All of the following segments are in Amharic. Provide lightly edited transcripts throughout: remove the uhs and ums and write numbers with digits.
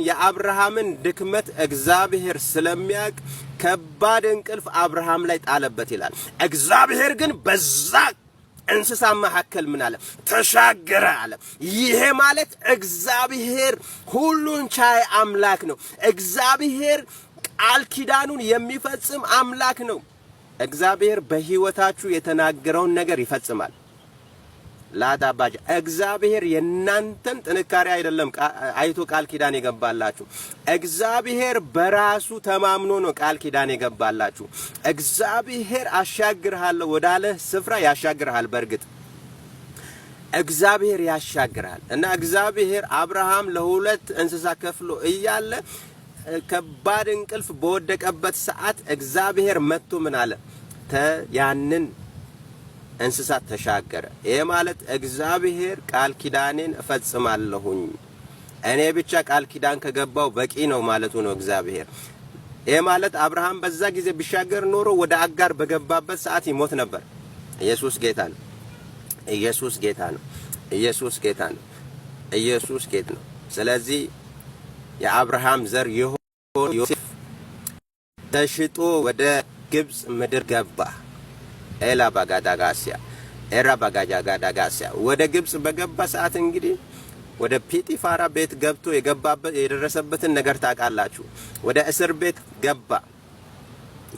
የአብርሃምን ድክመት እግዚአብሔር ስለሚያውቅ ከባድ እንቅልፍ አብርሃም ላይ ጣለበት ይላል። እግዚአብሔር ግን በዛ እንስሳ መካከል ምን አለ? ተሻገረ አለ። ይሄ ማለት እግዚአብሔር ሁሉን ቻይ አምላክ ነው። እግዚአብሔር ቃል ኪዳኑን የሚፈጽም አምላክ ነው። እግዚአብሔር በሕይወታችሁ የተናገረውን ነገር ይፈጽማል። ላዳባጅ እግዚአብሔር የናንተን ጥንካሬ አይደለም አይቶ ቃል ኪዳን የገባላችሁ። እግዚአብሔር በራሱ ተማምኖ ነው ቃል ኪዳን የገባላችሁ። እግዚአብሔር አሻግርሃለሁ ወዳለ ስፍራ ያሻግርሃል። በእርግጥ እግዚአብሔር ያሻግርሃል እና እግዚአብሔር አብርሃም ለሁለት እንስሳ ከፍሎ እያለ ከባድ እንቅልፍ በወደቀበት ሰዓት እግዚአብሔር መጥቶ ምን አለ? ያንን እንስሳት ተሻገረ። ይሄ ማለት እግዚአብሔር ቃል ኪዳኔን እፈጽማለሁኝ፣ እኔ ብቻ ቃል ኪዳን ከገባው በቂ ነው ማለቱ ነው እግዚአብሔር። ይሄ ማለት አብርሃም በዛ ጊዜ ቢሻገር ኖሮ ወደ አጋር በገባበት ሰዓት ይሞት ነበር። ኢየሱስ ጌታ ነው። ኢየሱስ ጌታ ነው። ኢየሱስ ጌታ ነው። ኢየሱስ ጌታ ነው። ስለዚህ የአብርሃም ዘር የሆነ ዮሴፍ ተሽጦ ወደ ግብጽ ምድር ገባ። ኤላ ባጋዳጋሲያ ኤራ ባጋጃጋዳጋሲያ ወደ ግብጽ በገባ ሰዓት እንግዲህ ወደ ጲጢፋራ ቤት ገብቶ የገባበት የደረሰበትን ነገር ታውቃላችሁ። ወደ እስር ቤት ገባ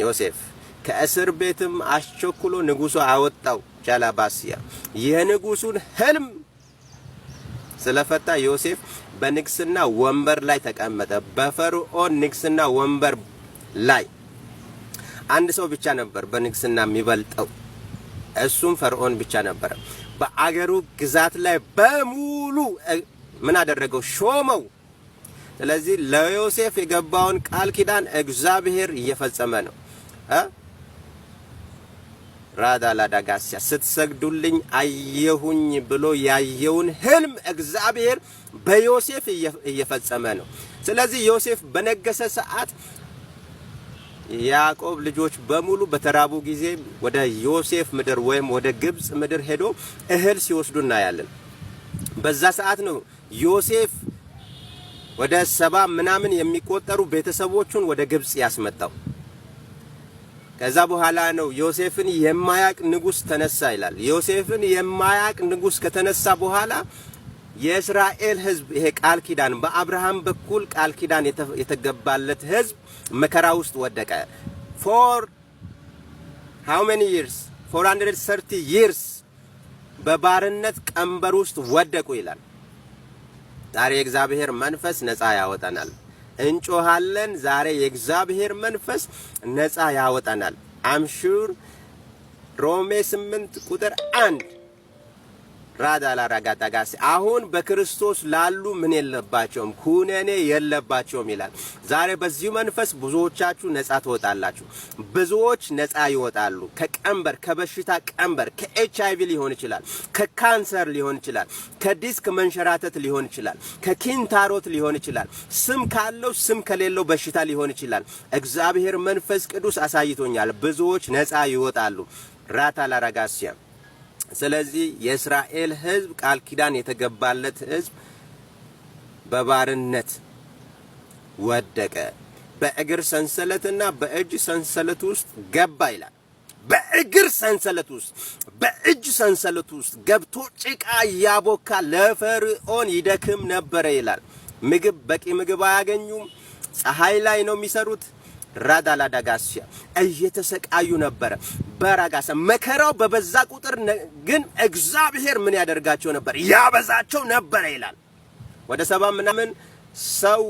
ዮሴፍ። ከእስር ቤትም አስቸኩሎ ንጉሱ አወጣው። ጃላባሲያ የንጉሱን ህልም ስለፈታ ዮሴፍ በንግስና ወንበር ላይ ተቀመጠ። በፈርዖን ንግስና ወንበር ላይ አንድ ሰው ብቻ ነበር በንግስና የሚበልጠው፣ እሱም ፈርዖን ብቻ ነበረ። በአገሩ ግዛት ላይ በሙሉ ምን አደረገው? ሾመው። ስለዚህ ለዮሴፍ የገባውን ቃል ኪዳን እግዚአብሔር እየፈጸመ ነው። ራዳ ላዳጋሲያ ስትሰግዱልኝ አየሁኝ ብሎ ያየውን ህልም እግዚአብሔር በዮሴፍ እየፈጸመ ነው። ስለዚህ ዮሴፍ በነገሰ ሰዓት የያዕቆብ ልጆች በሙሉ በተራቡ ጊዜ ወደ ዮሴፍ ምድር ወይም ወደ ግብጽ ምድር ሄዶ እህል ሲወስዱ እናያለን። በዛ ሰዓት ነው ዮሴፍ ወደ 70 ምናምን የሚቆጠሩ ቤተሰቦቹን ወደ ግብጽ ያስመጣው። ከዛ በኋላ ነው ዮሴፍን የማያቅ ንጉስ ተነሳ ይላል። ዮሴፍን የማያቅ ንጉስ ከተነሳ በኋላ የእስራኤል ሕዝብ፣ ይሄ ቃል ኪዳን በአብርሃም በኩል ቃል ኪዳን የተገባለት ሕዝብ መከራ ውስጥ ወደቀ። For how many years? 430 years በባርነት ቀንበር ውስጥ ወደቁ ይላል። ዛሬ የእግዚአብሔር መንፈስ ነፃ ያወጣናል። እንጮሃለን። ዛሬ የእግዚአብሔር መንፈስ ነፃ ያወጣናል። I'm sure ሮሜ 8 ቁጥር 1 ራዳ ላራጋዳጋሲ አሁን በክርስቶስ ላሉ ምን የለባቸውም? ኩነኔ የለባቸውም ይላል። ዛሬ በዚሁ መንፈስ ብዙዎቻችሁ ነፃ ትወጣላችሁ። ብዙዎች ነፃ ይወጣሉ ከቀንበር፣ ከበሽታ ቀንበር፣ ከኤችአይቪ ሊሆን ይችላል፣ ከካንሰር ሊሆን ይችላል፣ ከዲስክ መንሸራተት ሊሆን ይችላል፣ ከኪንታሮት ሊሆን ይችላል፣ ስም ካለው ስም ከሌለው በሽታ ሊሆን ይችላል። እግዚአብሔር መንፈስ ቅዱስ አሳይቶኛል። ብዙዎች ነፃ ይወጣሉ። ራታ ላራጋሲያ። ስለዚህ የእስራኤል ሕዝብ፣ ቃል ኪዳን የተገባለት ሕዝብ በባርነት ወደቀ። በእግር ሰንሰለትና በእጅ ሰንሰለት ውስጥ ገባ ይላል። በእግር ሰንሰለት ውስጥ፣ በእጅ ሰንሰለት ውስጥ ገብቶ ጭቃ እያቦካ ለፈርዖን ይደክም ነበረ ይላል። ምግብ፣ በቂ ምግብ አያገኙም። ፀሐይ ላይ ነው የሚሰሩት። ራዳላዳጋሲያ እየተሰቃዩ ነበረ። በራጋሳ መከራው በበዛ ቁጥር ግን እግዚአብሔር ምን ያደርጋቸው ነበር? ያበዛቸው ነበረ ይላል። ወደ 70 ምናምን ሰው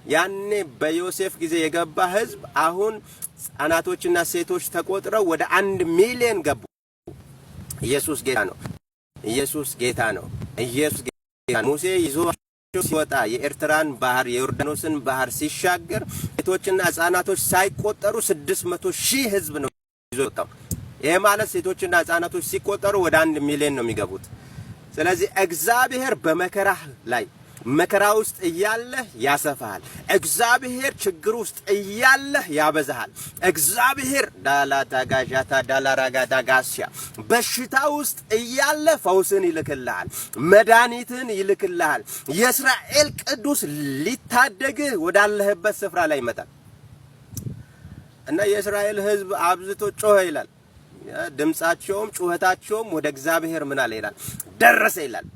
ያኔ በዮሴፍ ጊዜ የገባ ህዝብ አሁን ህጻናቶችና ሴቶች ተቆጥረው ወደ 1 ሚሊዮን ገቡ። ኢየሱስ ጌታ ነው። ኢየሱስ ጌታ ነው። ኢየሱስ ጌታ ነው። ሙሴ ይዞ ሲወጣ የኤርትራን ባህር፣ የዮርዳኖስን ባህር ሲሻገር ሴቶችና ህጻናቶች ሳይቆጠሩ 600,000 ህዝብ ነው ይዞ የወጣው። ይሄ ማለት ሴቶችና ህጻናቶች ሲቆጠሩ ወደ 1 ሚሊዮን ነው የሚገቡት። ስለዚህ እግዚአብሔር በመከራህ ላይ፣ መከራ ውስጥ እያለህ ያሰፋሃል። እግዚአብሔር ችግር ውስጥ እያለህ ያበዛሃል። እግዚአብሔር ዳላታጋዣታ ዳላራጋዳጋሲያ በሽታ ውስጥ እያለህ ፈውስን ይልክልሃል፣ መድኃኒትን ይልክልሃል። የእስራኤል ቅዱስ ሊታደግህ ወዳለህበት ስፍራ ላይ ይመጣል እና የእስራኤል ሕዝብ አብዝቶ ጮኸ ይላል። ድምጻቸውም ጩኸታቸውም ወደ እግዚአብሔር ምን አለ ይላል፣ ደረሰ ይላል።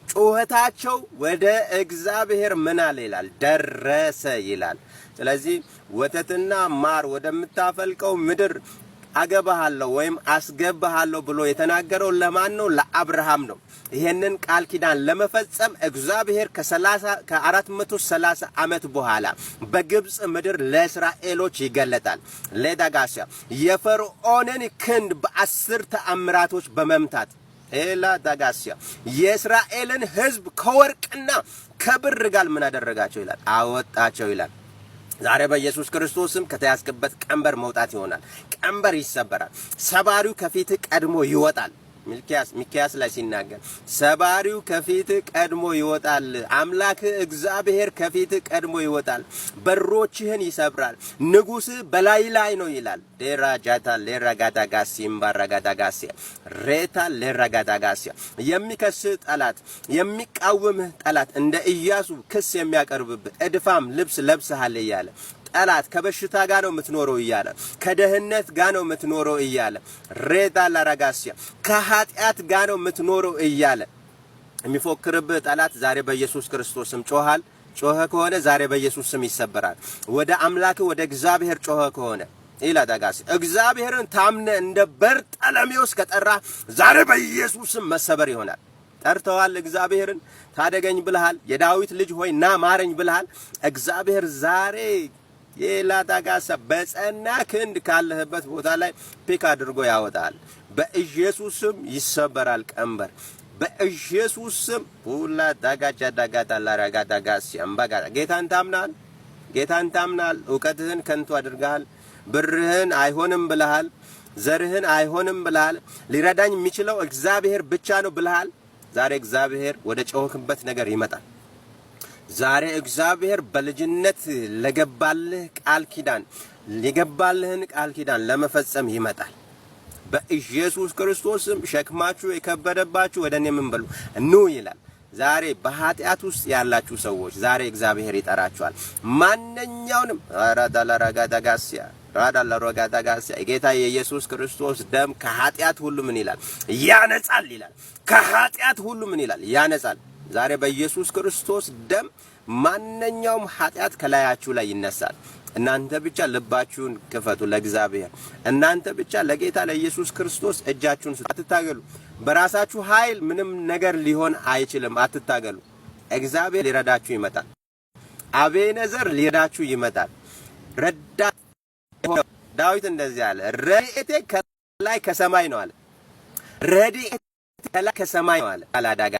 ጩኸታቸው ወደ እግዚአብሔር ምን አለ ይላል፣ ደረሰ ይላል። ስለዚህ ወተትና ማር ወደምታፈልቀው ምድር አገባሃለሁ ወይም አስገባሃለሁ ብሎ የተናገረው ለማን ነው? ለአብርሃም ነው። ይሄንን ቃል ኪዳን ለመፈጸም እግዚአብሔር ከ430 ዓመት በኋላ በግብፅ ምድር ለእስራኤሎች ይገለጣል። ለዳጋሲያ የፈርዖንን ክንድ በ10 ተአምራቶች በመምታት ኤላ ዳጋሲያ የእስራኤልን ሕዝብ ከወርቅና ከብር ጋር ምን አደረጋቸው ይላል? አወጣቸው ይላል። ዛሬ በኢየሱስ ክርስቶስም ከተያዝክበት ቀንበር መውጣት ይሆናል። ቀንበር ይሰበራል። ሰባሪው ከፊት ቀድሞ ይወጣል። ሚልኪያስ ላይ ሲናገር ሰባሪው ከፊት ቀድሞ ይወጣል። አምላክ እግዚአብሔር ከፊት ቀድሞ ይወጣል፣ በሮችህን ይሰብራል፣ ንጉሥ በላይ ላይ ነው ይላል። ዴራ ጃታ ሌራ ጋዳ ጋሲ እምባራ ጋዳ ጋሲ ሬታ ሌራ ጋዳ ጋሲ። የሚከስህ ጠላት፣ የሚቃወምህ ጠላት እንደ ኢያሱ ክስ የሚያቀርብብህ እድፋም ልብስ ለብሰሃል እያለ ጠላት ከበሽታ ጋር ነው የምትኖረው እያለ፣ ከደህነት ጋር ነው የምትኖረው እያለ፣ ሬታ ላራጋሲያ ከኃጢአት ጋር ነው የምትኖረው እያለ የሚፎክርብህ ጠላት ዛሬ በኢየሱስ ክርስቶስ ስም ጮሃል። ጮኸ ከሆነ ዛሬ በኢየሱስ ስም ይሰበራል። ወደ አምላክ ወደ እግዚአብሔር ጮኸ ከሆነ ኢላዳጋሲ እግዚአብሔርን ታምነ እንደ በርጠለሜዎስ ከጠራ ዛሬ በኢየሱስ ስም መሰበር ይሆናል። ጠርተዋል። እግዚአብሔርን ታደገኝ ብልሃል። የዳዊት ልጅ ሆይ ና ማረኝ ብልሃል። እግዚአብሔር ዛሬ የላዳጋሳ በጸና ክንድ ካለህበት ቦታ ላይ pick አድርጎ ያወጣል። በኢየሱስ ስም ይሰበራል ቀንበር። በኢየሱስ ስም ሁላ ዳጋጃ ዳጋዳ ላራጋ ዳጋሲ አምባጋ። ጌታን ታምናል። ጌታን ታምናል። እውቀትህን ከንቱ አድርገሃል። ብርህን አይሆንም ብለሃል። ዘርህን አይሆንም ብለሃል። ሊረዳኝ የሚችለው እግዚአብሔር ብቻ ነው ብለሃል። ዛሬ እግዚአብሔር ወደ ጮህክበት ነገር ይመጣል። ዛሬ እግዚአብሔር በልጅነት ለገባልህ ቃል ኪዳን የገባልህን ቃል ኪዳን ለመፈጸም ይመጣል። በኢየሱስ ክርስቶስም ሸክማችሁ የከበደባችሁ ወደ እኔ ምን በሉ ኑ ይላል። ዛሬ በኃጢአት ውስጥ ያላችሁ ሰዎች ዛሬ እግዚአብሔር ይጠራችኋል። ማንኛውንም ራዳላራጋዳጋሲያ ራዳላራጋዳጋሲያ የጌታ የኢየሱስ ክርስቶስ ደም ከኃጢአት ሁሉ ምን ይላል? ያነጻል ይላል። ከኃጢአት ሁሉ ምን ይላል? ያነጻል። ዛሬ በኢየሱስ ክርስቶስ ደም ማንኛውም ኃጢአት ከላያችሁ ላይ ይነሳል። እናንተ ብቻ ልባችሁን ክፈቱ ለእግዚአብሔር። እናንተ ብቻ ለጌታ ለኢየሱስ ክርስቶስ እጃችሁን ስጡ። አትታገሉ። በራሳችሁ ኃይል ምንም ነገር ሊሆን አይችልም። አትታገሉ። እግዚአብሔር ሊረዳችሁ ይመጣል። አቤነዘር ሊረዳችሁ ይመጣል። ረዳ ዳዊት እንደዚህ አለ፣ ረድኤቴ ከላይ ከሰማይ ነው አለ። ረድኤቴ ከላይ ከሰማይ ነው አለ። አላዳጋ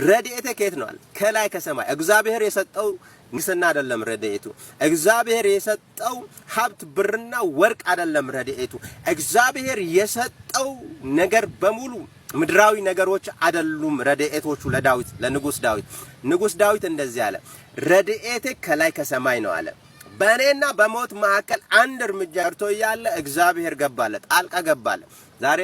ረድኤቴ ከየት ነው አለ? ከላይ ከሰማይ። እግዚአብሔር የሰጠው ንግስና አይደለም ረድኤቱ። እግዚአብሔር የሰጠው ሀብት ብርና ወርቅ አይደለም ረድኤቱ። እግዚአብሔር የሰጠው ነገር በሙሉ ምድራዊ ነገሮች አይደሉም ረድኤቶቹ ለዳዊት፣ ለንጉስ ዳዊት። ንጉስ ዳዊት እንደዚህ አለ፣ ረድኤቴ ከላይ ከሰማይ ነው አለ። በእኔና በሞት መካከል አንድ እርምጃ ቀርቶ እያለ እግዚአብሔር ገባለ፣ ጣልቃ ገባለ። ዛሬ